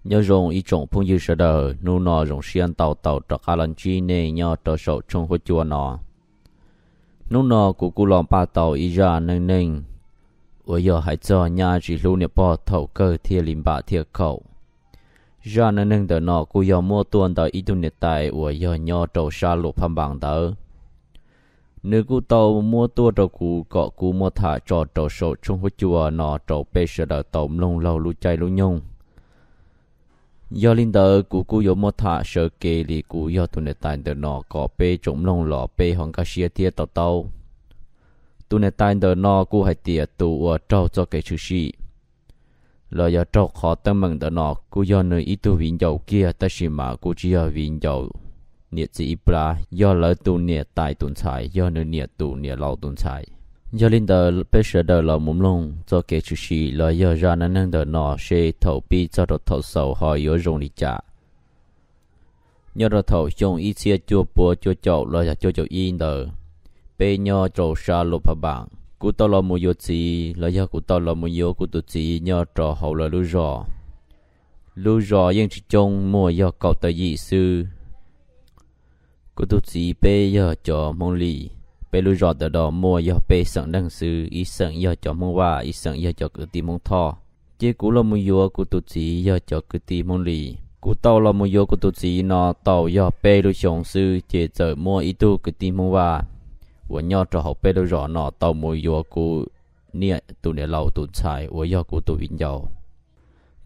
Nyob zoo ib tsoom phooj ywg sawv daws, hnub no zoo siab ntau tau rov qab los ntsib nej nyob rau saum tshooj huab cua no. Hnub no kuv kuj los npaj tau ib zaj neej neeg uas yog hais txog nyab tsis hlub niam pog thaum kawg thiaj li npam thiaj khaum. Zaj neej neeg ntawm no kuj yog muab tuaj ntawm ib tug niam tais uas yog nyob rau sab Luam Phaj Npas ntawd. Nws kuj tau muab tuaj rau kuv kom kuv muab tham tso rau saum tshooj huab cua no rau peb sawv daws tau mloog laug lub caij lub nyoog. Yog li ntawd kuv kuj yuav muab tham sawv kev li kuv yog tus niam tais ntawm no kom peb tsoom mloog los peb ho nkag siab thiab to taub. Tus niam tais ntawm no kuj hais tias tus uas raug txoj kev tshwm sim los yog raug qhov teeb meem ntawm no kuj yog nws ib tug viv ncaus kiag, tab sis mas kuj tsis yog viv ncaus niam txiv ib plab, yog lawv tus niam tais tus ntxhais, yog nws niam tus niam laus tus ntxhais. Yog li ntawd peb sawv daws los mus mloog txoj kev tshwm sim los yog zaj neej neeg ntawm no seb thaum pib txog rau thaum xaus ho yuav zoo li cas. Nyob rau thaum xyoo ib txhiab cuaj pua cuaj caum los yog cuaj caum ib ntawd, peb nyob rau sab Luam Phaj Npas, kuv tau los mus yuav txiv los yog kuv tau los mus yuav kuv tus txiv nyob rau hauv lawv lub zos. Lub zos yeej tsis coob, muaj yog kaum tawm yim xwb. Kuv tus txiv peb yog cov Hmoob Lis. Peb lub zos ntawm no muaj yog peb xeem neeg xwb, ib xeem yog cov Hmoob Vaj, ib xeem yog cov kwv tij Hmoob Thoj. Ces kuv los mus yuav kuv tus txiv yog cov kwv tij Hmoob Lis. Kuv tau los mus yuav kuv tus txiv no tau yog peb lub xyoo xwb ces txawm muaj ib tug kwv tij Hmoob Vaj uas nyob rau hauv peb lub zos no tau mus yuav kuv niam tus niam laus tus ntxhais uas yog kuv tus viv ncaus.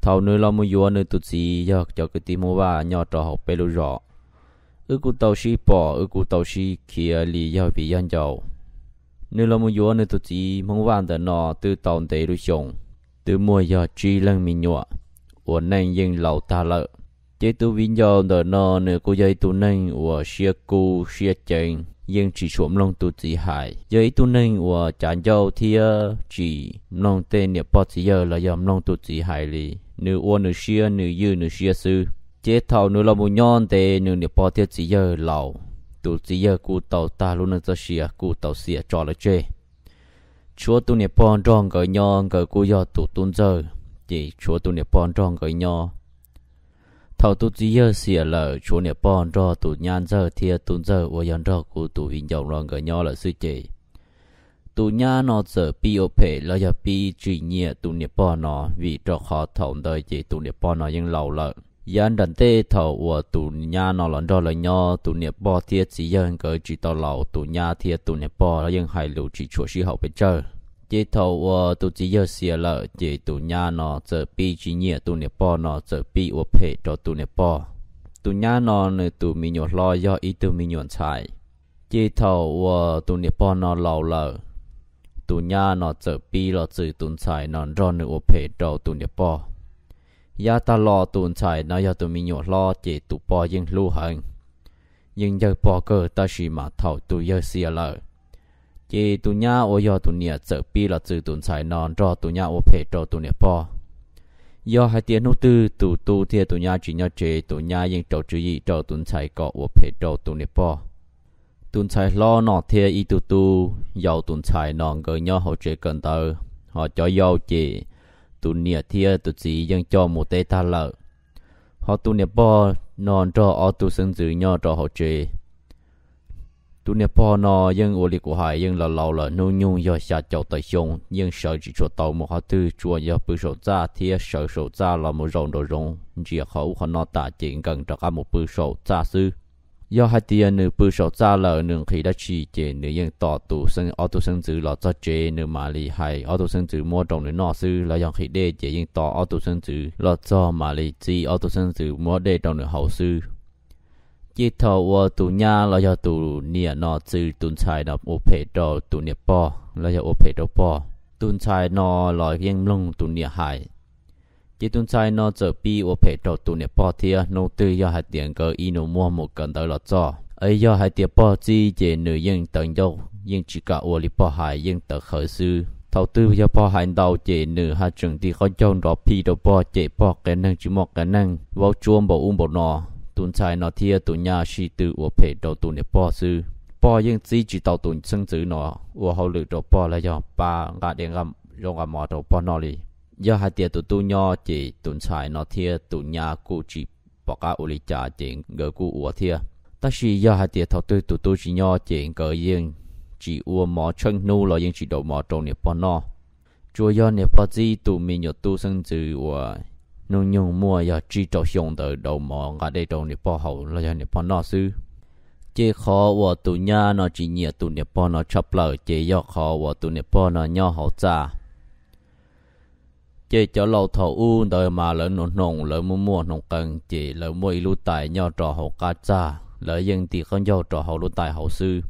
Thaum nws los mus yuav nws tus txiv yog cov kwv tij Hmoob Vaj nyob rau hauv peb lub zos, wb kuj tau sib pom, wb kuj tau sib khiav li yog viv yog ncaus. Nws los mus yuav nws tus txiv Hmoob Vaj ntawm no twb tau ntev lub xyoo, twb muaj yog tsib leeg me nyuam uas neej yeej laus tag lawm. Ces tus viv ncaus ntawm no nws kuj yog ib tug neeg uas siab kub siab ceev, yeej tsis tshua mloog tus txiv hais, yog ib tug neeg uas cav ncauj thiab tsis mloog tej niam pog txiv yawg los yog mloog tus txiv hais li. Nws ua nws siab, nws ywj nws siab xwb. Ces thaum nws los mus nyob ntev nws niam pog thiab txiv yawg laus, tus txiv yawg kuj tau tag lub neej txoj sia, kuj tau xiam tso lawv tseg. Tshuav tus niam pog nrog nkawd nyob, nkawd kuj yog tus tub ntxawg, ces tshuav tus niam pog nrog nkawd nyob. Thaum tus txiv yawg xiam lawm tshuav niam pog nrog tus nyab ntxawg thiab tub ntxawg uas yog nrog kuv tus viv ncaus los nkawd nyob lawm xwb ces tus nyab no txawm pib ua phem los yog pib tsis nyiam tus niam pog no, vim rau qhov thaum ntawd ces tus niam pog no yeej laus lawm. Yav nram ntej thaum uas tus nyab no los nrog lawv nyob, tus niam pog thiab txiv yawg nkawd tsis tau laus, tus nyab thiab tus niam pog yeej hais lus tsis tshua sib haum pes tsawg. Ces thaum uas tus txiv yawg xiam lawm ces tus nyab no txawm pib tsis nyiam tus niam pog no, txawm pib ua phem rau tus niam pog. Tus nyab no nws tus me nyuam hlob yog ib tug me nyuam ntxhais. Ces thaum uas tus niam pog no laus lawm, tus nyab no txawm pib los txwm tus ntxhais no nrog nws ua phem rau tus niam pog. Yav tag los tus ntxhais no yog tus me nyuam hlob ces tus pog yeej hlub heev, yeej ncawg pog kawg, tab sis mas thaum tus yawg xiam lawm, ces tus nyab uas yog tus niam txawm pib los txwm tus ntxhais no nrog tus nyab ua phem rau tus niam pog. Yog hais tias hnub twg tus tub thiab tus nyab tsis nyob tsev, tus nyab yeej rau tswv yim rau tus ntxhais kom ua phem rau tus niam pog. Tus ntxhais hlob no thiab ib tug tub yau tus ntxhais no nkawd nyob hauv tsev kawm ntawv, ho cov yau ces tus niam thiab tus txiv yeej coj mus teb tag lawm. Ho tus niam pog no nrog ob tug xeeb ntxwv nyob rau hauv tsev. Tus niam pog no yeej ua li kuv hais, yeej laus laus lawm, hnub nyoog yog xya caum tawm xyoo, yeej sawv tsis tshua tau mus qhov twg, tsuas yog pw saum txaj thiab sawv saum txaj los mus zaum nraum zoov ntsia qhov ub qhov no tas ces nkees rov qab mus pw saum txaj xwb. Yog hais tias nws pw saum txaj lawm nws nqhis dab tsi ces nws yeej tos tus xeeb, ob tug xeeb ntxwv los txog tsev, nws mam li hais ob tug xeeb ntxwv muab rau nws noj xwb, los yog nqhis dej ces yeej tos ob tug xeeb ntxwv los txog mam li txib ob tug xeeb ntxwv muab dej rau nws haus xwb. Ces thaum uas tus nyab los yog tus niam no txwm tus ntxhais no ua phem rau tus niam pog los yog ua phem rau pog, tus ntxhais no los yeej mloog tus niam hais. Ces tus ntxhais no txawm pib ua phem rau tus niam pog thiab. Hnub twg yog hais tias nkawd ib nus muag mus kawm ntawv los txog, es yog hais tias pog txib ces nws yeej tawv ncauj, yeej tsis kam ua li pog hais, yeej tawv qhawv xwb. Thaum twg yog pog hais ntau ces nws haj tseem nti qaub ncaug nrov phij rau pog, cem pog qias neeg tsis muaj qias neeg, vaub tsuab npaum ub npaum no. Tus ntxhais no thiab tus nyab sib tw ua phem rau tus niam pog xwb. Pog yeej txib tsis tau tus xeeb ntxwv no ua hauj lwm rau pog los yog pab nqa dej nqa zaub nqa mov rau pog noj li. Yog hais tias tus tub nyob ces tus ntxhais no thiab tus nyab kuj tsis pom qab ua li cas ces nkawd kuj ua thiab. Tab sis yog hais tias thaum twg tus tub tsis nyob ces nkawd yeej tsis ua mov tsheej hnub los yeej tsis daus mov rau niam pog noj. Tsuas yog niam pog txib tus me nyuam tub xeeb ntxwv uas hnub nyoog muaj yog tsib rau xyoo ntawd daus mov nqa dej rau niam pog haus los yog niam pog noj xwb. Ces qhov uas tus nyab no tsis nyiam tus niam pog no tshaj plaws ces yog qhov uas tus niam pog no nyob hauv txaj. Ces cov laus thaum ub ntawd mas lawv hnoos, lawv muaj muaj hnoos qees, ces lawv muaj ib lub tais nyob rau hauv qab txaj, lawv yeej nti qaub ncaug rau hauv lub tais hauv xwb.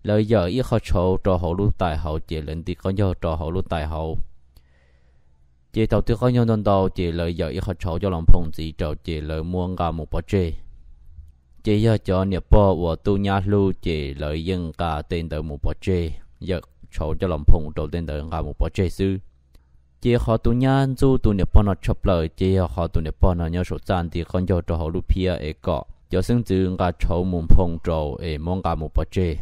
Lawv yawm ib qho tshauv rau hauv lub tais hauv ces lawv nti qaub ncaug rau hauv lub tais hauv. Ces thaum twg qaub ncaug ntau ntau ces lawv yawm ib qho tshauv coj los nphoo ntxiv rau ces lawv muab nqa mus pov tseg. Ces yog cov niam pog uas tub nyab hlub ces lawv yeej nqa tej ntawd mus pov tseg, yawm tshauv coj los nphoo rau tej ntawd nqa mus pov tseg xwb. Ces qhov tus nyab ntxub tus niam pog no tshaj plaws ces yog qhov tus niam pog no nyob saum txaj nti qaub ncaug rau hauv lub phiab es kom cov xeeb ntxwv nqa tshauv mus nphoo rau es muab nqa mus pov tseg.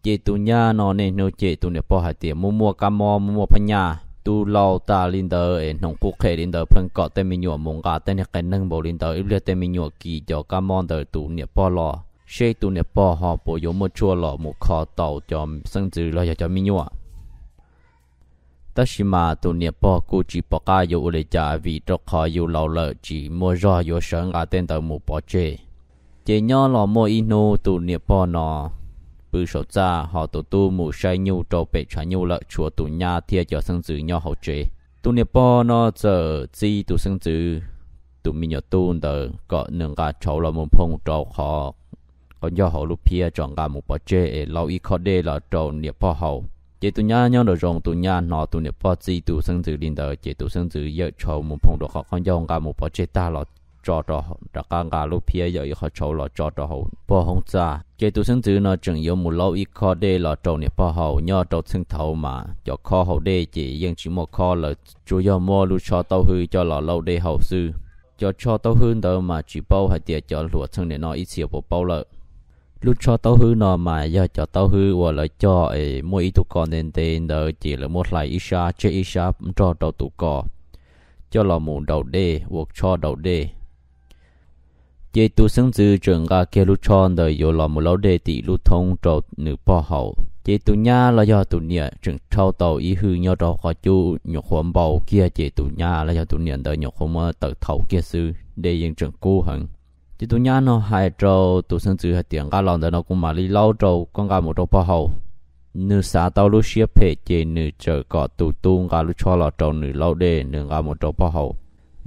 Ces tus nyab no niaj hnub cem tus niam pog hais tias muaj muaj kab mob muaj muaj phab nyaj, tu laus tas li ntawd es hnoos qub qhe li ntawd pheej kom tej me nyuam mus nqa tej niag qe neeg npaum li ntawd, ib pliag tej me nyuam kis cov kab mob ntawd tus niam pog los seb tus niam pog ho puas yuav muaj tshuaj los mus kho tau cov xeeb ntxwv los yog cov me nyuam. Tab sis mas tus niam pog kuj tsis pom qab yuav ua li cas vim rau qhov yus laus lawm tsis muaj zog yuav sawv nqa tej ntawd mus pov tseg. Ces nyob los muaj ib hnub tus niam pog no pw saum txaj ho tus tub mus saib nyuj rau pem tshav nyuj lawm, tshuav tus nyab thiab cov xeeb ntxwv nyob hauv tsev. Tus niam pog no txawm txib tus xeeb ntxwv, tus me nyuam tub ntawd kom nws nqa tshauv los mus nphoo rau qhov qaub ncaug hauv lub phiab tso nqa mus pov tseg es lauj ib khob dej los rau niam pog haus. Ces tus nyab nyob nraum zoov, tus nyab hnov tus niam pog txib tus xeeb ntxwv li ntawd ces tus xeeb ntxwv yawm tshauv mus nphoo rau qhov qaub ncaug nqa mus pov tseg tag los tso rau, rov qab nqa lub phiab yawm ib qho tshauv los tso rau hauv pog hoob txaj. Ces tus xeeb ntxwv no tseem yuav mus lauj ib khob dej los rau niam pog haus. Nyob rau txheej thaud mas cov khob haus dej ces yeej tsis muaj khob lawm, tsuas yog muab lub tsho taub hwb coj los lauj dej haus xwb. Cov tsho taub hwb ntawd mas tsis paub hais tias cov hluas txheej niam no ib txhia puas paub lawm. Lub tsho taub hwb no mas yog cov taub hwb uas lawv cog es muaj ib tug ko ntev ntev ntawd ces lawv muab hlais ib sab tseg ib sab nrog rau tus ko, coj los mus daus dej ua tsho daus dej. Ces tus xeeb ntxwv tseem nqa kiag lub tsho ntawd yuav los mus lauj dej tim lub thoob rau nws pog haus. Ces tus nyab los yog tus niam tseem rhau tau ib hwj nyob rau qhov cub nyuam qhuav npau kiag ces tus nyab los yog tus niam ntawd nyuam qhuav muab tawm thaum kiag xwb, dej yeej tseem kub heev. Ces tus nyab no hais rau tus xeeb ntxwv hais tias nqa los ntawd no kuv mam li lauj rau koj nqa mus rau pog haus. Nws xav tau lub siab phem ces nws txawm kom tus tub nqa lub tsho los rau nws lauj dej nws nqa mus rau pog haus.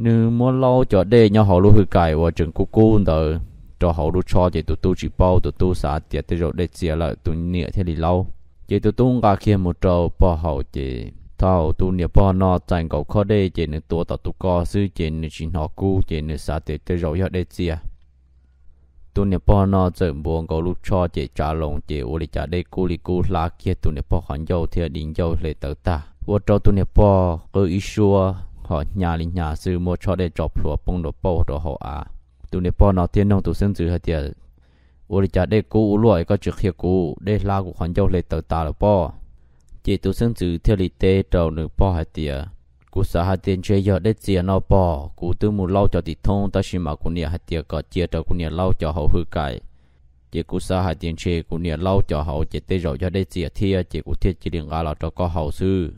Nws muab lauj cov dej nyob hauv lub hwj kais uas tseem kub kub ntawd rau hauv lub tsho ces tus tub tsis paub, tus tub xav tias tej zaum dej txias lawm tus niam thiaj li lauj. Ces tus tub nqa kiag mus rau pog haus ces thaum tus niam pog no txais nkaus khob dej ces nws tua tom tus ko xwb ces nws tsis hnov kub ces nws xav tias tej zaum yog dej txias. Tus niam pog no txawm npuav nkaus lub tsho ces tsav loo ces ua li cas dej kub li kub hlab kiag tus niam pog qhov ncauj thiab di ncauj hle tawv tag, ua rau tus niam pog qw ib suab ho hnyav li hnyav xwb muab tsho dej tso plhuav poob nrov pauj rau hauv av. Tus niam pog no thiaj nug tus xeeb ntxwv hais tias, ua li cas dej kub ua luaj es koj tsis qhia kuv, dej hlab kuv qhov ncauj hle tawv tas lawm pob. Ces tus xeeb ntxwv thiaj li teb rau nws pog hais tias, kuv xav hais tias ntshe yog dej txias no pog, kuv twb mus lauj cov tim thoob tab sis mas kuv niam hais tias kom cia rau kuv niam lauj cov hauv hwj kais. Ces kuv xav hais tias ntshe kuv niam lauj cov hauv ces tej zaum yog dej txias thiab ces kuv thiaj cia li nqa los rau koj haus xwb.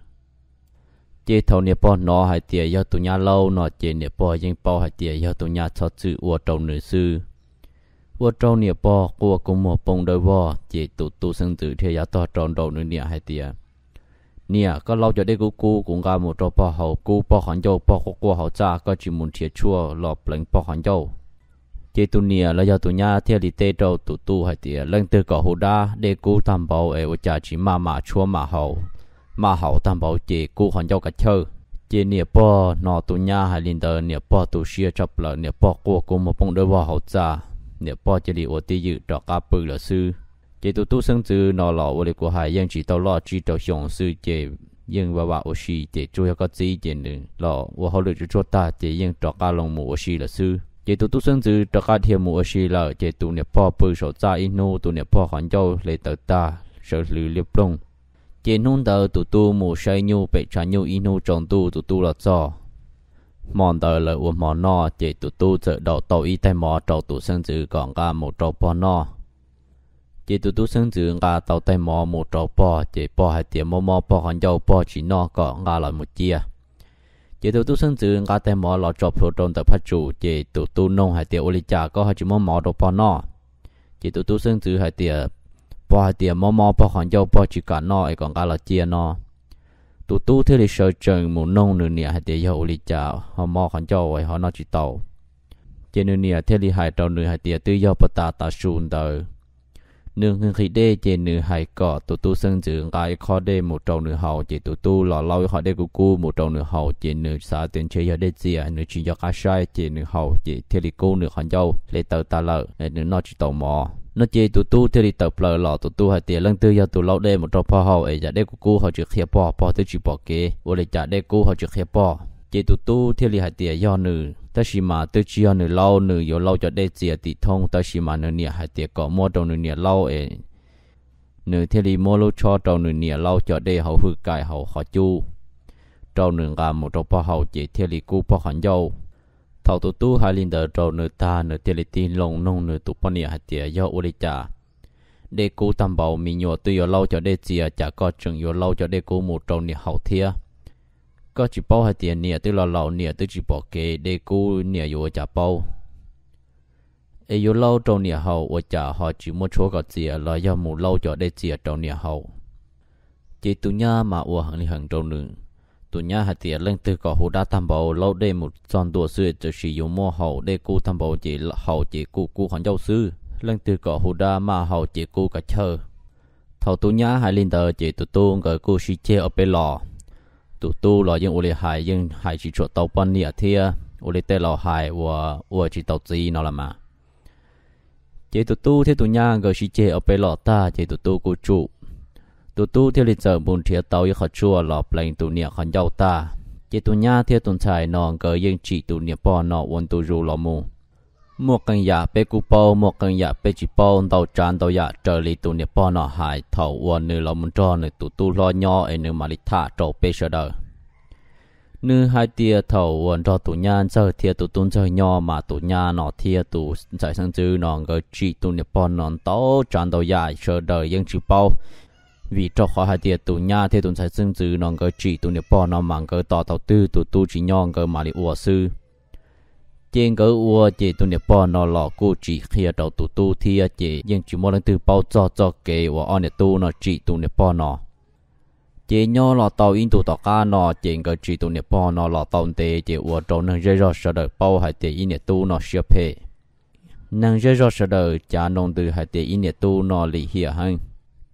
Ces thaum niam pog hnov hais tias yog tus nyab lauj no ces niam pog yeej paub hais tias yog tus nyab txhob txwm ua rau nws xwb. Ua rau niam pog quaj kua muag poob dawb vog ces tus tub xeeb ntxwv thiaj yav tog rau nraum nws niam hais tias, niam, koj lauj cov dej kub kub kuv nqa mus rau pog haus kub pog qhov ncauj, pog quaj quaj hauv txaj, koj tsis mus nrhiav tshuaj los pleev pog qhov ncauj. Ces tus niam los yog tus nyab thiaj li teb rau tus tub hais tias, leej twg kom hu dab, dej kub tag npaum es ua cas tsis maj mam tshuab mam haus, maj haus tag npaum ces kub qhov ncauj kav chawj. Ces niam pog hnov tus nyab hais li ntawd niam pog tu siab tshaj plaws, niam pog quaj kua muag poob dawb vog hauv txaj, niam pog cia li ua tib ywm rov qab pw lawm xwb. Ces tus tub xeeb ntxwv no los ua li kuv hais yeej tsis tau loj, tsib rau xyoo xwb ces yeej vam vam ua si, ces tsuas yog koj txib ces nws los ua hauj lwm tsuag tsuag tag ces yeej rov qab loo mus ua si lawm xwb. Ces tus tub xeeb ntxwv rov qab dhia mus ua si lawm ces tus niam pog pw saum txaj ib hnub, tus niam pog qhov ncauj hle tawv tag, sawv hlwv liab ploog. Ces hnub ntawd tus tub mus saib nyuj pem tshav nyuj ib hnub tsaus ntuj tus tub los txog. Hmo ntawd lawv ua hmo noj ces tus tub txawm daus tau ib tais mov rau tus xeeb ntxwv kom nqa mus rau pog noj. Ces tus tub xeeb ntxwv nqa tau tais mov mus rau pog ces pog hais tias mob mob pog qhov ncauj pog tsis noj kom nqa los mus cia. Ces tus tub xeeb ntxwv nqa tais mov los tso plhuav rau ntawm phaj tsum ces tus tub nug hais tias ua li cas koj ho tsis muab mov rau pog noj. Ces tus tub xeeb ntxwv hais tias pog hais tias mob mob pog qhov ncauj pog tsis kam noj es kom nqa los cia no. Tus tub thiaj li sawv tsees mus nug nws niam hais tias yog ua li cas ho mob qhov ncauj ho noj tsis tau. Ces nws niam thiaj li hais rau nws hais tias twb yog puag ta tav su ntawd nws nqhis dej ces nws hais kom tus tub xeeb ntxwv nqa ib khob dej mus rau nws haus ces tus tub los lauj ib khob dej kub kub mus rau nws haus ces nws xav tias ntshe yog dej txias nws tsis nco qab saib ces nws haus ces thiaj li kub nws qhov ncauj hle taw tas lawm nws noj tsis tau mov no. Ces tus tub thiaj li tawm plaws los tus tub hais tias leej twg yog tus lauj dej mus rau pog haus es yam dej kub kub ho tsis qhia pog, pog twb tsis pom kev ua li cas dej kub ho tsis qhia pog. Ces tus tub thiaj li hais tias yog nws tab sis mas twb tsis yog nws lauj, nws yuav lauj cov dej txias tim thoob tab sis mas nws niam hais tias kom muab rau nws niam lauj es nws thiaj li muab lub tshob rau nws niam lauj cov dej hauv hwj kais hauv qhov cub rau nws nqa mus rau pog haus ces thiaj li kub pog qhov ncauj. Thaum tus tub hais li ntawd rau nws tag nws thiaj li tig loo nug nws tus poj niam hais tias yog ua li cas dej kub tag npaum me nyuam twb yuav lauj cov dej txias cas koj tseem yuav lauj cov dej kub mus rau niam haus thiab. Koj tsis paub hais tias niam twb los laus niam twb tsis pom kev dej kub niam yuav ua cas paub es yuav lauj rau niam haus ua cas ho tsis muab tshuab kom txias los yog mus lauj cov dej txias rau niam haus. Ces tus nyab mas ua heev li heev rau nws. Tus nyab hais tias leej twg kom hu dab tag npaum lauj dej mus txog ntua xwb tiam sis yuav muab haus dej kub tag npaum ces haus ces kuj kub qhov ncauj xwb, leej twg kom hu dab maj haus ces kub kav chawj. Thaum tus nyab hais li ntawd ces tus tub nkawd kuj sib ceg ob peb los. Tus tub los yeej ua li hais yeej hais tsis tshua tau poj niam thiab ua li tej laus hais uas ua tsis tau txiv no los mas. Ces tus tub thiab tus nyab nkawd sib ceg ob peb los tag ces tus tub kuj tsum. Tus tub thiaj li txawm mus nrhiav tau ib qho tshuaj los pleev tus niam qhov ncauj tag. Ces tus nyab thiab tus ntxhais no nkawd yeej tsim tus niam pog no ua ntu zus los mus. Muaj qee yam peb kuj paub, muaj qee yam peb tsis paub, ntau tsav ntau yam raws li tus niam pog no hais thaum uas nws los mus nrog nws tus tub hlob nyob es nws mam li tham rau peb sawv daws. Nws hais tias thaum uas nrog tus nyab ntxawg thiab tus tub ntxawg nyob mas tus nyab no thiab tus ntxhais xeeb ntxwv no nkawd tsim tus niam pog no ntau tsav ntau yam sawv daws yeej tsis paub. Vim rau qhov hais tias tus nyab thiab tus ntxhais xeeb ntxwv no nkawd tsim tus niam pog no mas nkawd tos tau twg tus tub tsis nyob nkawd mam li ua xwb. Ces nkawd ua ces tus niam pog no los kuj tsis qhia rau tus tub thiab ces yeej tsis muaj leej twg paub txog txoj kev uas ob niam tub no tsim tus niam pog no. Ces nyob los tau ib ntus tom qab no ces nkawd tsim tus niam pog no los tau ntev ces ua rau neeg zej zog sawv daws paub hais tias ib niam tub no siab phem. Neeg zej zog sawv daws cav nroo ntws hais tias ib niam tub no lim hiam heev.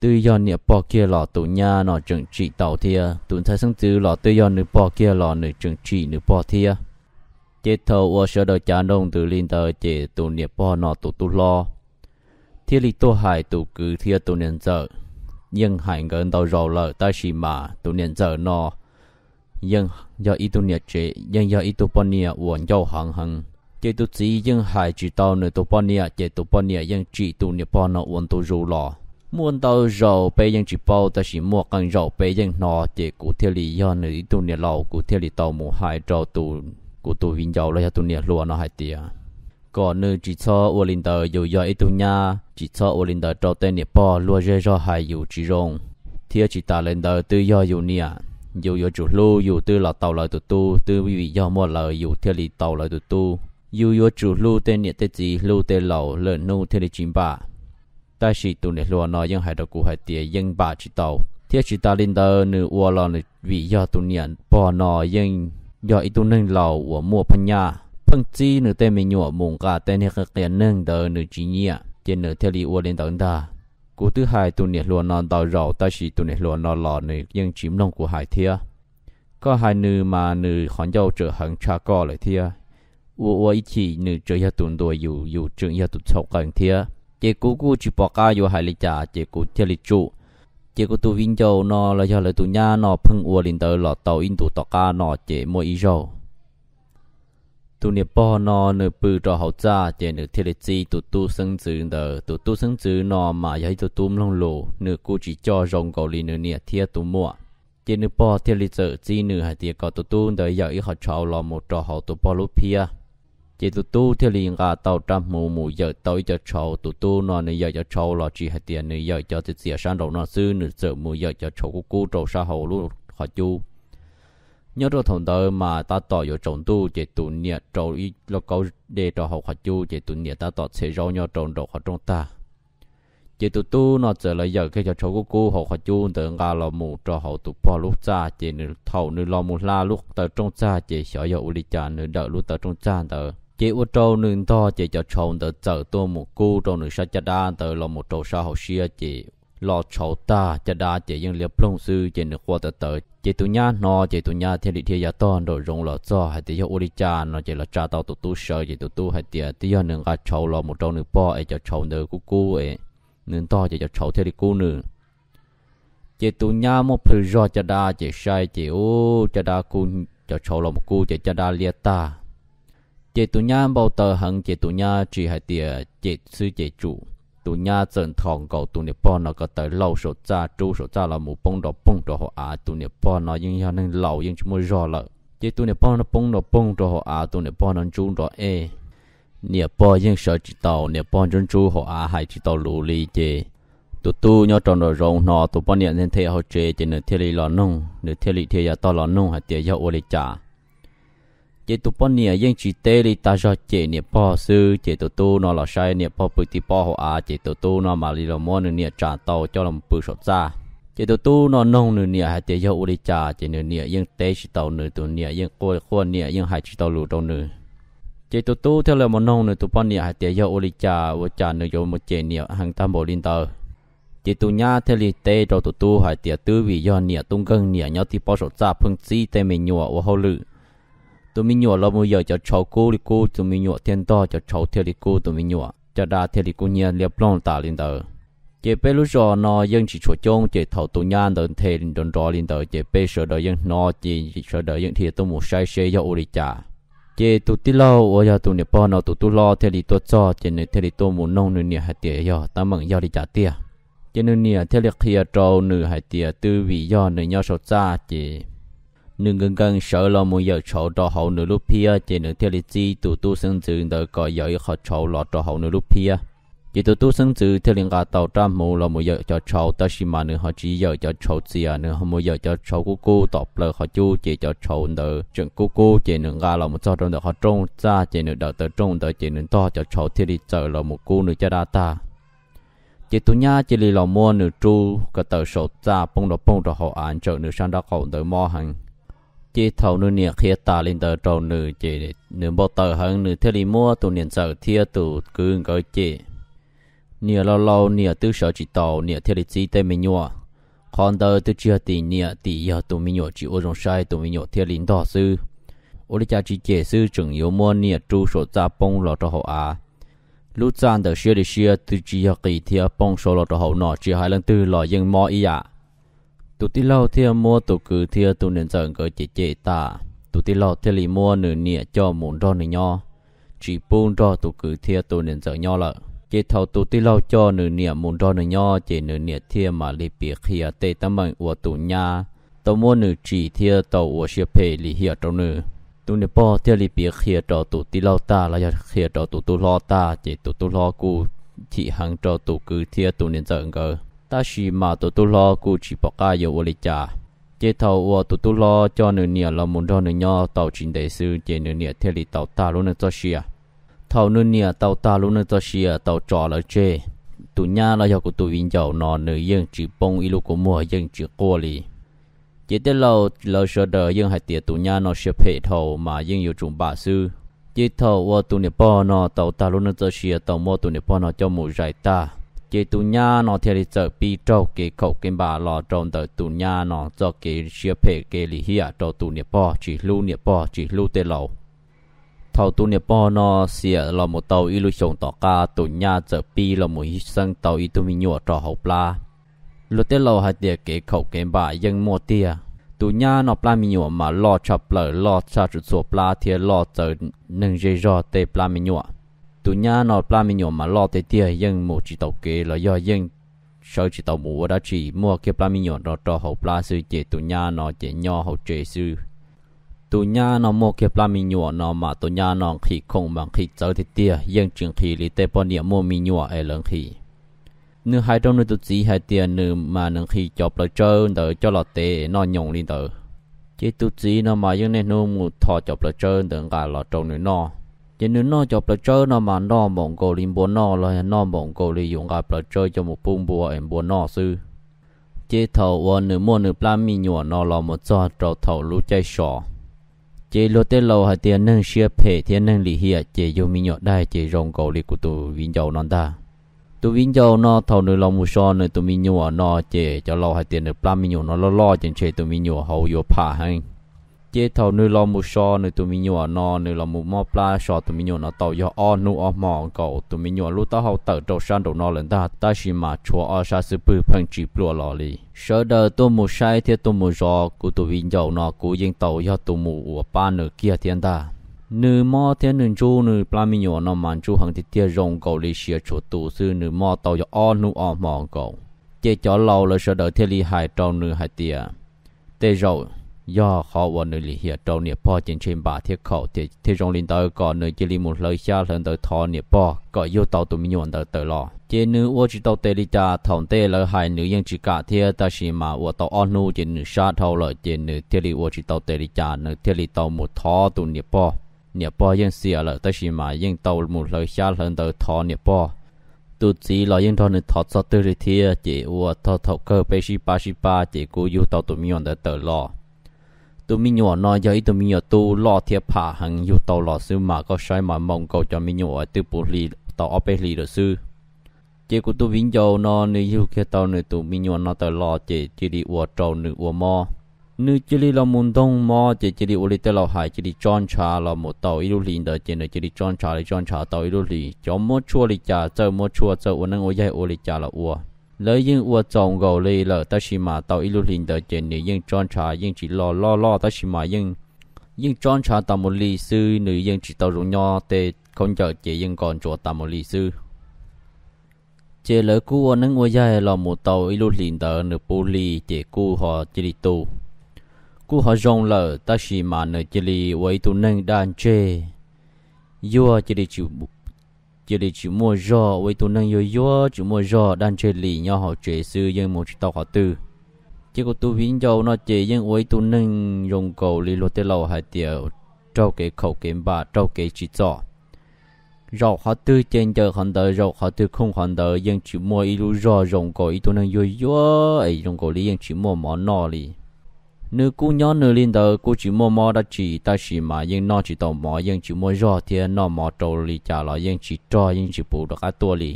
Twb yog niam pog kiag los tus nyab no tseem tsim tau thiab, tus ntxhais xeeb ntxwv los twb yog nws pog kiag los nws tseem tsim nws pog thiab. Ces thaum uas sawv daws cav nroo ntws li ntawd ces tus niam pog no tus tub hlob thiaj li tuaj hais tus kwv thiab tus niam ntxawm. Yeej hais nkawd ntau zaus lawm tab sis mas tus niam ntxawm no yeej yog ib tug niam tsev, yeej yog ib tug poj niam uas ncauj heev heev. Ces tus txiv yeej hais tsis tau nws tus poj niam ces tus poj niam yeej tsim tus niam pog no ua ntu zus los. Muaj ntau zaus peb yeej tsis paub tab sis muaj qee zaus peb yeej hnov ces kuv thiaj li yog nws ib tug niam laus kuv thiaj li tau mus hais rau tus, kuv tus viv ncaus los yog tus niam hluas no hais tias kom nws tsis txhob ua li ntawd, yus yog ib tug nyab tsis txhob ua li ntawd rau tej niam pog, luag zej zog hais yus tsis zoo. Thiab tsis tas li ntawd twb yog yus niam, yus yuav tsum hlub, yus twb los tau lawv tus tub, twb vim yog muaj lawv yus thiaj li tau lawv tus tub. Yus yuav tsum hlub tej niam tej txiv, hlub tej laus lwm hnub thiaj li tsis npam. Tab sis tus niam hluas no yeej hais rau kuv hais tias yeej npam tsis tau, thiab tsis tas li ntawd nws ua los nws vim yog tus niam pog no yeej yog ib tug neeg laus uas muaj phab nyaj, pheej txib nws tej me nyuam mus nqa tej niag qia neeg ntawd nws tsis nyiam ces nws thiaj li ua li ntawd ntag. Kuv twb hais tus niam hluas no ntau zaus tab sis tus niam hluas no los nws yeej tsis mloog kuv hais thiab. Koj hais nws mas nws qhov ncauj tseem heev tshaj koj lawm thiab. Ua ua ib chim nws tseem yog tus ntuas yus, yus tseem yog tus txhaum qees thiab. Ces kuv kuj tsis pom qab yuav hais li cas ces kuv thiaj li tsum. Ces kuv tus viv ncaus no los yog lawv tus nyab no pheej ua li ntawd los tau ib ntus tom qab no ces muaj ib zaug Tus niam pog no nws pw rau hauv txaj ces nws thiaj li txib tus tub xeeb ntxwv ntawd. Tus tub xeeb ntxwv no mas yog ib tug tub mloog lus, nws kuj tsis coj zoo nkaus li nws niam thiab tus muam. Ces nws pog thiaj li txawm txib nws hais tias kom tus tub ntawd yawm ib qhov tshauv los mus rau hauv tus pog lub phiab. Ces tus tub thiaj li nqa tau rab hmuv mus yawm tau ib co tshauv. Tus tub no nws yawm cov tshauv los tsis hais tias nws yawm cov txias txias sab nraum no xwb, nws txawm mus yawm cov tshauv kub kub rau sab hauv lub qhov cub. Nyob rau thaum ntawd mas tab tom yuav tsaus ntuj ces tus niam rau ib lauj kaub de rau hauv qhov cub, ces tus niam tab tom txhem zaub nyob rau nraum qhov rooj tag. Ces tus tub no txawm los yawm kiag cov tshauv kub kub hauv qhov cub ntawd nqa los mus rau hauv tus pog lub txaj, ces nws thaum nws los mus hla lub taw rooj txag ces xyov yog ua li cas nws dawm lub taw rooj txag ntawd ces ua rau nws ntog ces cov tshauv ntawd txawm tuaj mus kub rau nws sab caj dab ntawd los mus rau sab hauv siab ces los tshauv tag caj dab ces yeej liab ploog xwb ces nws quaj tawv tawv. Ces tus nyab hnov ces tus nyab thiaj li dhia yav tog nraum zoov los txog hais tias yog ua li cas no ces los tsa tau tus tub sawv ces tus tub hais tias twb yog nws nqa tshauv los mus rau nws pog es cov tshauv ntawd kub kub es nws ntog ces cov tshauv thiaj li kub nws. Ces tus nyab muab plhws zog caj dab ces saib ces ub caj dab kub, cov tshauv los mus kub ces caj dab liab tag. Ces tus nyab npau taws heev ces tus nyab tsis hais tias cem xwb ces tsum, tus nyab txawm nthos nkaus tus niam pog no ko taw lauj saum txaj rub saum txaj los mus poob nrov poog rau hauv av. Tus niam pog no yeej yog neeg laus yeej tsis muaj zog lawm ces tus niam pog no poob nrov poog rau hauv av, tus niam pog no ntsub nrov ej. Niam pog yeej sawv tsis tau, niam pog ntsub ntsub hauv av hais tsis tau lus li ces tus tub nyob rau nraum zoov hnov tus poj niam nthe nthe hauv tsev ces nws thiaj li los nug, nws thiaj li dhia yav tog los nug hais tias yog ua li cas. Ces tus poj niam yeej tsis teb li, tag zog cem niam pog xwb ces tus tub no los saib niam pog pw tib pob hauv av ces tus tub no mam li los muab nws niam tsam tau coj los pw saum txaj. Ces tus tub no noog nws niam hais tias yog ua li cas ces nws niam yeej teb tsis tau nws, tus niam yeej quaj quaj niam yeej hais tsis tau lus rau nws. Ces tus tub thiaj li mus noog nws tus poj niam hais tias yog ua li cas ua cas nws yuav mus cem niam heev tag npaum li ntawd. Ces tus nyab thiaj li teb rau tus tub hais tias twb vim yog niam tub nkeeg niam nyob tib pob saum txaj pheej txib tej me nyuam ua hauj lwm. Tus me nyuam los mus yawm cov tshauv kub li kub, tus me nyuam thiaj ntog cov tshauv thiaj li kub tus me nyuam, caj dab thiaj li kub hnyiab liab ploog tas li ntawd. Ces peb lub zos no yeej tsis tshua coob ces thaum tus nyab ntawd nthe nrov nrov li ntawd ces peb sawv daws yeej hnov ces sawv daws yeej dhia tuaj mus saib seb yog ua li cas. Ces tus tij laug uas yog tus niam pog no tus tub hlob thiaj li tuaj txog ces nws thiaj li tuaj mus noog nws niam hais tias yog teeb meem yog li cas tiag. Ces nws niam thiaj li qhia rau nws hais tias twb vim yog nws nyob saum txaj ces nws nkees nkees sawv los mus yawm tshauv rau hauv nws lub phiab ces nws thiaj li txib tus tub xeeb ntxwv ntawd kom yawm ib qho tshauv los rau hauv nws lub phiab. Ces tus tub xeeb ntxwv thiaj li nqa tau rab hmuv los mus yawm cov tshauv, tab sis mas nws ho tsis yawm cov tshauv txias, nws ho mus yawm cov tshauv kub kub tom plaws qhov cub ces cov tshauv ntawd tseem kub kub ces nws nqa los mus txog rau ntawm qhov rooj txaj ces nws dawm taw rooj ntawd ces nws ntog cov tshauv thiaj li txawm los mus kub nws caj dab tag. Ces tus nyab cia li los muab nws rub ko taw saum txaj poob nrov poog rau hauv av ntsaum nws sab nraub qaum ntawd mob heev. Ces thaum nws niam qhia tas li ntawd rau nws ces nws npau taws heev, nws thiaj li muab tus niam ntxawm thiab tus kwv nkawd cem. Niam laus laus niam twb sawv tsis tau, niam thiaj li txib tej me nyuam. Qhov ntawd twb tsis yog tim niam, tim yog tus me nyuam tsis ua zoo saib tus me nyuam thiaj li ntog xwb. Ua li cas tsis cem xwb tseem yuav muab niam rub saum txaj poob los rau hauv av. Lub txaj ntawd siab li siab twb tsis yog qis thiab poob saud los rau hauv no, tsis hais leej twg los yeej mob ib yam. Tus tij laug thiaj muab tus kwv thiab tus niam ntxawm nkawd cem cem tas, tus tij laug thiaj li muab nws niam coj mus nrog nws nyob, tsis pub nrog tus kwv thiab tus niam ntxawm nyob lawm. Ces thaum tus tij laug coj nws niam mus nrog nws nyob ces nws niam thiaj mam li piav qhia tej teeb meem uas tus nyab tau muab nws tsim thiab tau ua siab phem lim hiam rau nws. Tus niam pog thiaj li piav qhia rau tus tij laug tag los yog qhia rau tus tub hlob tag ces tus tub hlob kuj chim heev rau tus kwv thiab tus niam ntxawm nkawd, tab sis mas tus tub hlob kuj tsis pom qab yuav ua li cas. Ces thaum uas tus tub hlob coj nws niam los mus nrog nws nyob tau tsis ntev xwb ces nws niam thiaj li tau tag lub neej txoj sia. Thaum nws niam tau tag lub neej txoj sia tau tso lawv tseg, tus nyab los yog kuv tus viv ncaus no nws yeej tsis poob ib lub kua muag, yeej tsis quaj li. Ces tej laus lawv sawv daws yeej hais tias tus nyab no siab phem dhau mas yeej yuav tsum npam xwb. Ces thaum uas tus niam pog no tau tag lub neej txoj sia tau muab tus niam pog no coj mus zais tag, ces tus nyab no thiaj li txawm pib raug kev khaum kev npam los rau ntawm tus nyab no txoj kev siab phem kev lim hiam rau tus niam pog, tsis hlub niam pog tsis hlub tej laus. Thaum tus niam pog no xiam los mus tau ib lub xyoos tom qab, tus nyab txawm pib los mus xeeb tau ib tug me nyuam rau hauv plab. Luag tej laus hais tias kev khaum kev npam yeej muaj tiag, Tus nyab no plab me nyuam mas loj tshaj plaws, loj tshaj txhua plab thiab loj txawv neeg zej zog tej plab me nyuam. Tus nyab no plab me nyuam mas loj tiag tiag, yeej mus tsis taus kev los yog yeej sawv tsis tau mus ua dab tsi, muaj kiag plab me nyuam no rau hauv plab xwb ces tus nyab no ces nyob hauv tsev xwb. Tus nyab no muaj kiag plab me nyuam no mas tus nyab no nqhis khoom mas nqhis txawv tiag tiag, yeej tsis nqhis li tej poj niam muaj me nyuam es lawv nqhis. Nws hais rau nws tus txiv hais tias nws mas nws nqhis cov plaws tsawb ntawd coj los tev noj nyoos li ntawd. Ces tus txiv no mas yeej niaj hnub mus thov cov plaws tsawb ntawd nqa los rau nws noj. Ces nws noj cov plaws tsawb no mas noj npaum nkaus li npua noj los yog noj npaum nkaus li yus nqa plaws tsawb coj mus pub npua es npua noj xwb. Ces thaum uas nws muaj nws plab me nyuam no los mus txog rau thaum lub caij so, ces luag tej laus hais tias neeg siab phem thiab neeg lim hiam ces yug me nyuam daig ces zoo nkaus li kuv tus viv ncaus no ntag. Tus viv ncaus no thaum nws los mus so nws tus me nyuam no ces cov laus hais tias nws plab me nyuam no loj loj ces ntshe tus me nyuam hauv yuav pham heev. Ces thaum nws los mus so nws tus me nyuam no, nws los mus mob plab so tus me nyuam no tau yog ob hnub ob hmo nkaus, tus me nyuam lub taub hau tawm rau sab nraum no lawm ntag, tab sis mas tshuav ob sab xub pwg pheej tsis pluav los li. Sawv daws tuaj mus saib thiab tuaj mus zov kuv tus viv ncaus no kuv yeej tau yog tus mus uas pab nws kiag thiab ntag. Nws mob thiab nws ntsub nws plab me nyuam no mas ntsub heev tiag tiag, zoo nkaus li siav tshuav tus xwb, nws mob tau yog ob hnub ob hmo nkaus. Ces cov laus lawv sawv daws thiaj li hais rau nws hais tias, tej zaum yog qhov uas nws lim hiam rau niam pog ces ntshe npam thiab khaum thiaj zoo li ntawd, kom nws cia li mus hlawv xyab hlawv ntawv thov niam pog kom yug tau tus me nyuam ntawd tawm los. Ces nws ua tsis tau tes li cas, thaum ntej lawv hais nws yeej tsis kam thiab, tab sis mas ua tau ob hnub ces nws sab dhau lawm ces nws thiaj li ua tsis tau tes li cas, nws thiaj li tau mus thov tus niam pog. Niam pog yeej xiam lawm tab sis mas yeej tau mus hlawv xyab hlawv ntawv thov niam pog. Tus txiv los yeej nrog nws thov txog twg li thiab, ces ua txog thaum kawg peb sib pab sib pab ces kuj yug tau tus me nyuam ntawd tawm los. Tus me nyuam no yog ib tug me nyuam tub loj thiab pham heev, yug tau los xwb mas koj saib mas npaum nkaus cov me nyuam uas twb puv hli tau ob peb hlis lawm xwb. Ces kuv tus viv ncaus no nws yug kiag tau nws tus me nyuam no tawm los ces cia li ua rau nws ua mob. Nws cia li los mus ntoog mob ces cia li ua li tej laus hais cia li tsob ntshav los mus tau ib lub hlis ntawd ces nws cia li tsob ntshav li tsob ntshav tau ib lub hlis. Cov muab tshuaj li cas, txawj muab tshuaj, txawj ua neeb ua yaig ua li cas los ua, lawv yeej ua txaus nkaus li lawm tab sis mas tau ib lub hlis ntawd ces nws yeej tsob ntshav yeej tsis loj loj loj tab sis mas yeej tsob ntshav tas mus li xwb, nws yeej tsis tau zoo nyob, tej khaub ncaws ces yeej nkos ntsuav tas mus li xwb. Ces lawv kuj ua neeb ua yaig los mus tau ib lub hlis ntawd nws puv hli ces kuj ho cia li tu, kuj ho zoo lawm tab sis mas nws cia li ua ib tug neeg daj ntseg, yuag cia li tsis muaj zog, ua ib tug neeg yuag yuag tsis muaj zog daj ntseg li nyob hauv tsev xwb yeej mus tsis tau qhov twg. Ces kuv tus viv ncaus no ces yeej ua ib tug neeg zoo nkaus li luag tej laus hais tias raug kev khaum kev npam raug kev tsim txom. Zaum qhov twg ces ncaws qhov ntawd, zaum qhov twg khooj qhov ntawd, yeej tsis muaj ib lub zog, zoo nkaus ib tug neeg yuag yuag es zoo nkaus li yeej tsis muaj mov noj li. Nws kuj nyob nws li ntawd kuj tsis muaj mob dab tsi tab sis mas yeej noj tsis tau mov, yeej tsis muaj zog thiab noj mov rau li cas los yeej tsis rog yeej tsis puv rov qab tuaj li.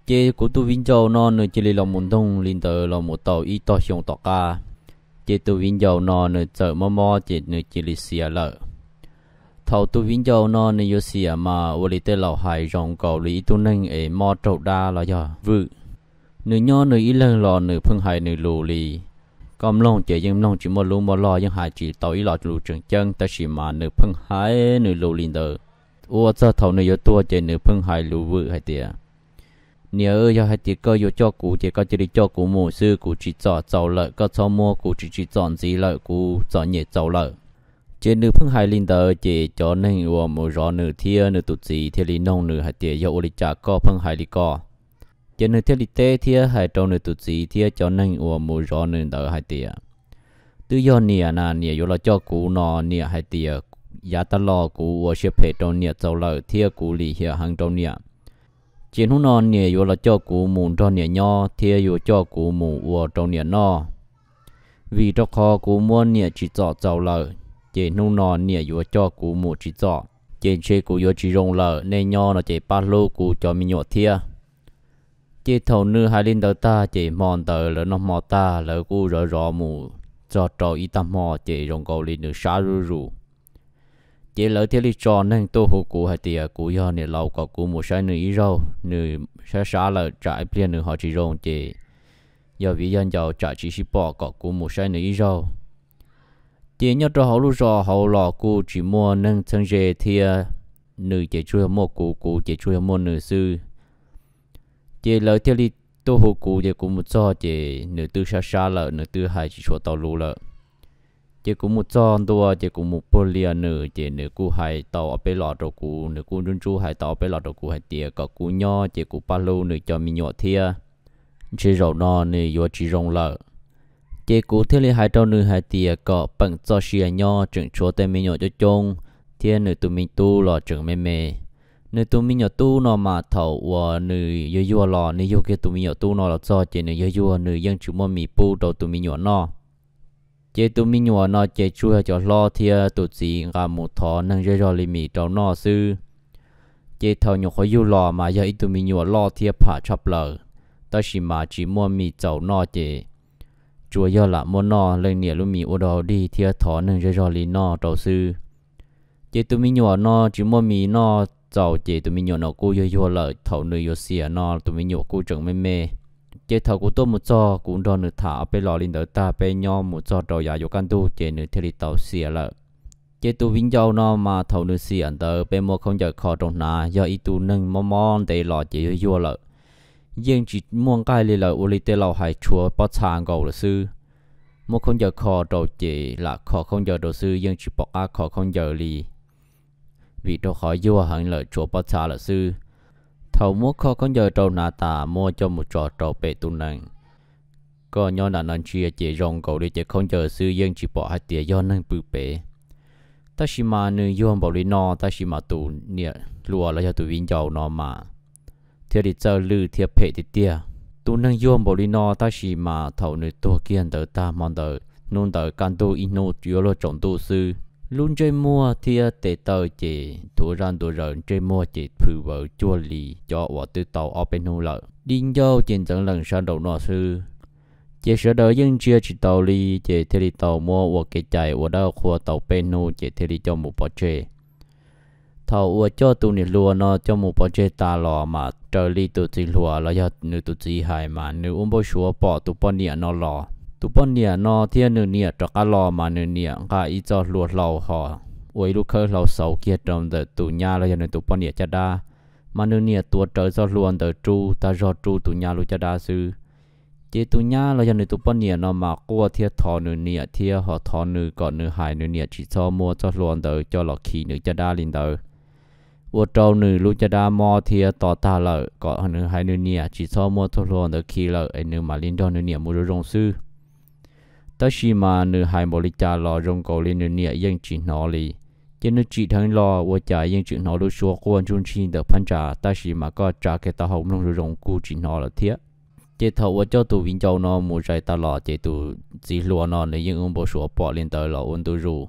Ces kuv tus viv ncaus no nws cia li los mus ntoog li ntawd los mus tau ib tog xyoo tom qab, ces tus viv ncaus no nws txawm mob mob ces nws cia li xiam lawm. Thaum tus viv ncaus no nws yuav xiam mas ua li tej laus hais zoo nkaus li ib tug neeg es mob raug dab los yog vwm. Nws nyob nws ib leeg los nws pheej hais nws lus li. Koj mloog ces yeej mloog tsis muaj lub muaj log, yeej hais tsis tau ib lo lus tseem ceeb, tab sis mas nws pheej hais nws lus li ntawd. Ua txog thaum nws yuav tuag ces nws pheej hais lus vwm hais tias, niam, yog hais tias koj yuav coj kuv ces koj cia li coj kuv mus xwb, kuv tsim txom txaus lawm, koj txhob muab kuv tsim tsim txom ntxiv lawm, kuv txom nyem txaus lawm. Ces nws pheej hais li ntawd ces cov neeg uas mus zov nws thiab nws tus txiv thiaj li noog nws hais tias yog ua li cas koj pheej hais li ko. Ces nws thiaj li teb thiab hais rau nws tus txiv thiab cov neeg uas mus zov nws ntawd hais tias, twb yog niam na, niam yuav los coj kuv no, niam hais tias yav tag los kuv ua siab phem rau niam txaus lawm thiab kuv lim hiam heev rau niam. Ces hnub no niam yuav los coj kuv mus nrog niam nyob thiab yuav coj kuv mus ua rau niam noj. Vim rau qhov kuv muab niam tsim txom txaus lawm, ces hnub no niam yuav coj kuv mus tsim txom, ces ntshe kuv yuav tsis zoo lawm, nej nyob no ces pab hlub kuv cov me nyuam thiab. Ces thaum nws hais li ntawd tag ces hmo ntawd lawv noj hmo tag lawv kuj zov zov mus txog rau ib tag hmo ces zoo nkaus li nws sab zuj zus. Ces lawv thiaj li tso neeg tuaj hu kuv hais tias kuv yog niam laus kom kuv mus saib nws ib zaug, nws sab sab lawm tsam ib pliag nws ho tsis zoo ces yog viv yog ncaus tsam tsis sib pom kom kuv mus saib nws ib zaug. Ces nyob rau hauv lub zos hauv los kuj tsis muaj neeg txheeb ze thiab, nws ces tsuas yog muaj kuv, kuv ces tsuas yog muaj nws xwb. Ces lawv thiaj li tuaj hu kuv, ces kuv mus txog ces nws twb sab sab lawm, nws twb hais tsis tshua tau lus lawm. Ces kuv mus txog ntua ces kuv mus puag lias nws, ces nws kuj hais tau ob peb los rau kuv, nws kuj ntsub ntsub hais tau ob peb los rau kuv hais tias kom kuv nyob ces kuv pab hlub nws cov me nyuam thiab, ntshe zaum no nws yuav tsis zoo lawm. Ces kuv thiaj li hais rau nws hais tias kom peem txoj sia nyob, tseem tshuav tej me nyuam coob coob, thiab nws tus me tub los tseem me me. Nws tus me nyuam tub no mas thaum uas nws yuag yuag los nws yug kiag tus me nyuam tub no los txog ces nws yuag yuag nws yeej tsis muaj mis pub rau tus me nyuam noj. Ces tus me nyuam no ces tsuas yog cov hlob thiab tus txiv nqa mus thov neeg zej zog li mis rau noj xwb. Ces thaum nyuam qhuav yug los mas yog ib tug me nyuam loj thiab pham tshaj plaws, tab sis mas tsis muaj mis txaus noj ces tsuas yog lam muab noj leej niam lub mis ua dog dig thiab thov neeg zej zog li noj rau xwb. Ces tus me nyuam no tsis muaj mis noj txaus ces tus me nyuam no kuj yuag yuag lawm, thaum nws yuav xiam no tus me nyuam kuj tseem me me. Ces thaum kuv tuaj mus txog kuv nrog nws tham ob peb los li ntawd tag, peb nyob mus txog rau yav yuav kaj ntug ces nws thiaj li tau xiam lawm. Ces tus viv ncaus no mas thaum nws xiam ntawd peb muab khaub ncaws kho rau hnav, yog ib tug neeg mob mob ntev los ces yuag yuag lawm, yeej tsis muaj nqaij li lawm, ua li tej laus hais tshuav pob txha nkaus lawm xwb. Muab khaub ncaws kho rau ces lam kho khaub ncaws rau xwb, yeej tsis pom qab kho khaub ncaws li, vim rau qhov yuag heev lawm tshuav pob txha lawm xwb. Thaum muab kho khaub ncaws rau hnav tas muab coj mus tso rau pem tus nees, koj nyob nram no ntsia ces zoo nkaus li cev khaub ncaws xwb, yeej tsis pom hais tias yog neeg pw pem. Tab sis mas nws yuag npaum li no tab sis mas tus niam hluas los yog tus viv ncaus no mas thiaj li txawj lwj thiab phem tiag tiag. Tus neeg yuag npaum li no tab sis mas thaum nws tuag kiag ntawd tag hmo ntawd, hnub ntawd kaj ntug ib hnub yuav luag tsaus ntuj xwb, lub ntsej muag thiab tes taw ces thuav zaj ntua zaws, ntsej muag ces phwm vawv cuag li cov uas twb tau ob peb hnub lawm. Di ncauj ces ntxeev lees sab nraum no xwb. Ces sawv daws yeej ntsia tsis taus li, ces thiaj li tau muab ua kev cai ua dab qhua tau peb hnub ces thiaj li coj mus pov tseg. Thaum uas coj tus niam hluas no coj mus pov tseg tas los mas raws li tus txiv hluas los yog nws tus txiv hais mas nws ua npau suav pom tus poj niam no los. Tus poj niam no thiab nws niam rov qab los mas nws niam nqa ib txoj hlua hlau ho ua ib lub khawb hlau xauv kiag rau ntawm tus nyab los yog nws tus poj niam caj dab, mas nws niam tuav rawv txoj hlua ntawd rub tag zog rub tus nyab lub caj dab xwb. Ces tus nyab los yog nws tus poj niam no mas quaj thiab thov nws niam thiab ho thov nws kom nws hais nws niam tsis txhob muab txoj hlua ntawd coj los khi nws caj dab li ntawd, ua rau nws lub caj dab mob thiab to tag lawm, kom nws hais nws niam tsis txhob muab txoj hlua ntawd khi lawm es nws mam li nrog nws niam mus zoo zoo xwb. Tab sis mas nws hais npaum li cas los zoo nkaus li nws niam yeej tsis hnov li. Ces nws tsim dheev los ua cas yeej tseem hnov lub suab quaj ntsuj ntsig ntawm phab ntsa, tab sis mas koj tsa kiag taub hau mloog zoo zoo kuj tsis hnov lawm thiab. Ces thaum uas coj tus viv ncaus no mus zais tas los ces tus txiv hluas no nws yeej ua npau suav pom li ntawd los ua ntu zus.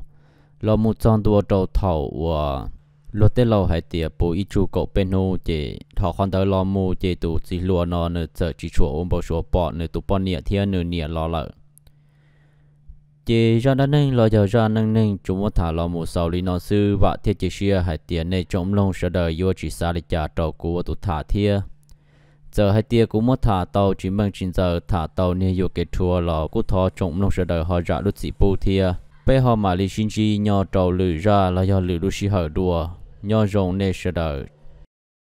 Los mus txog ntua rau thaum uas luag tej laus hais tias puv ib tsug kaum peb hnub, ces dhau qhov ntawd los mus ces tus txiv hluas no nws txawm tsis tshua ua npau suav pom nws tus poj niam thiab nws niam los lawm. Ces zaj dab neeg los yog zaj neej neeg tsuas muab tham los mus xaus li no xwb, vam thiab cia siab hais tias nej tsoom mloog sawv daws yuav tsis xav li cas rau kuv ua tus tham thiab. Txawm hais tias kuv muab tham tau tsis meej tsis ntxaws, tham tau niag yuam kev rhuav los kuj thov tsoom mloog sawv daws ho zam lub txim pub thiab. Peb ho mam li sib ntsib nyob rau lwm zaj los yog lwm lub sij hawm dua. Nyob zoo nej sawv daws.